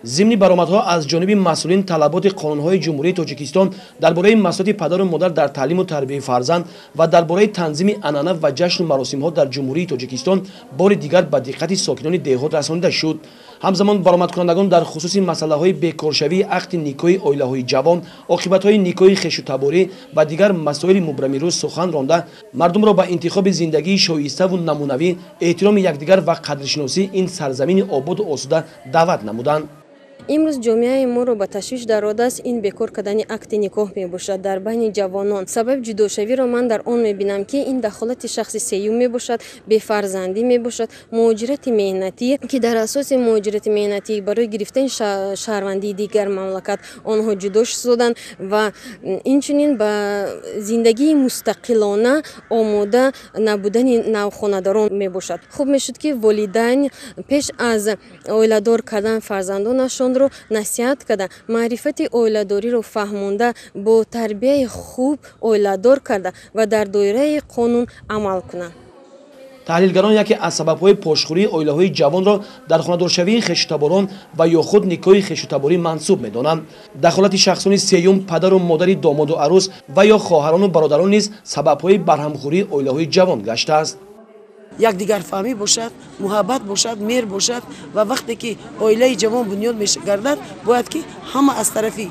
Зимни баромадҳо аз ҷониби масъулин талаботи қонунҳои Ҷумҳурии Тоҷикистон дар бораи масъулияти падару модар дар таълиму тарбияи фарзанд ва дар бораи танзими анъана ва ҷашну маросимҳо дар Ҷумҳурии Тоҷикистон бори дигар ба диққати сокинони деҳот расонида шуд. Ҳамзамон баромадкунандагон дар хусуси масъалаҳои бекоршавии ақди никоҳи оилаҳои ҷавон, оқибатҳои никоҳи хешутаборӣ ва дигар масоили мубрами рӯз сухан ронда, мардумро ба интихоби зиндагии шоиставу намунавӣ, эҳтироми якдигар ва қадршиносии ин сарзамини ободу осуда даъват намуданд. Имрӯз ҷомеаи моро ба ташвиш дародааст ин бекор кардани акти никоҳ мебошад дар байни ҷавонон. Сабаби ҷудошавиро ман дар он мебинам, ки ин дахолати шахси сеюм мебошад, бефарзандӣ мебошад, муҳоҷирати меҳнатӣ, ки дар асоси муҳоҷирати меҳнатӣ барои гирифтани шаҳрвандии дигар мамлакат онҳо ҷудо шуданд ва инчунин ба зиндагии мустақилона омода набудани навхонадорон мебошад. Хуб мешуд, ки волидайн пеш аз оиладор кардан фарзандонашонро насиҳат карда, маърифати оиладориро фаҳмонда, бо тарбияи хуб оиладор карда ва дар доираи қонун амал кунанд. Таҳлилгарон яке аз сабабҳои пошхӯрии оилаҳои ҷавонро дар хонадоршавии хешутаборон ва ё худ никоҳи хешутаборӣ мансуб медонанд. Дахолати шахсони сеюм, падару модари домоду арӯс ва ё хоҳарону бародарон низ сабабҳои барҳамхӯрии оилаҳои ҷавон гаштааст. Якдигарфаҳмӣ бошад, муҳаббат бошад, меҳр бошад ва вақте ки оилаи ҷавон бунёд мегардад, бояд ки ҳама аз тарафи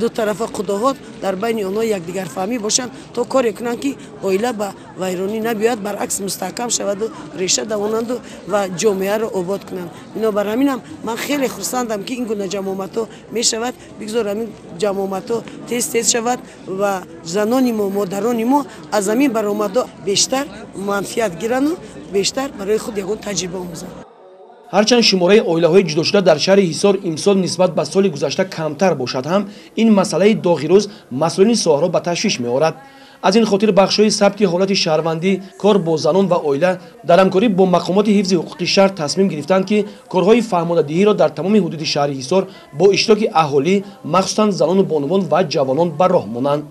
ду тарафа қудоҳот дар байни онҳо якдигарфаҳмӣ бошанд, то коре кунанд, ки оила ба вайронӣ набиёяд, баръакс мустаҳкам шаваду реша давонанду ва ҷомеаро обод кунанд. Бинобар ҳаминам ман хеле хурсандам, ки ин гуна ҷамъомадҳо мешавад. Бигзор ҳамин ҷамъомадҳо тез тез шавад ва занони мо, модарони мо аз ҳамин баромадҳо бештар манфиат гирану бештар барои худ ягон таҷриба омӯзанд. Ҳарчанд шумораи оилаҳои ҷудошуда дар шаҳри Ҳисор имсол нисбат ба соли гузашта камтар бошад ҳам, ин масъалаи доғи рӯз масъулини соҳаро ба ташвиш меорад. Аз ин хотир бахшҳои сабти ҳолати шаҳрвандӣ, кор бо занон ва оила дар ҳамкорӣ бо мақомоти ҳифзи ҳуқуқи шаҳр тасмим гирифтанд, ки корҳои фаҳмодадиҳиро дар тамоми ҳудуди шаҳри Ҳисор бо иштироки аҳолӣ, махсусан занону бонувон ва ҷавонон ба роҳ монанд.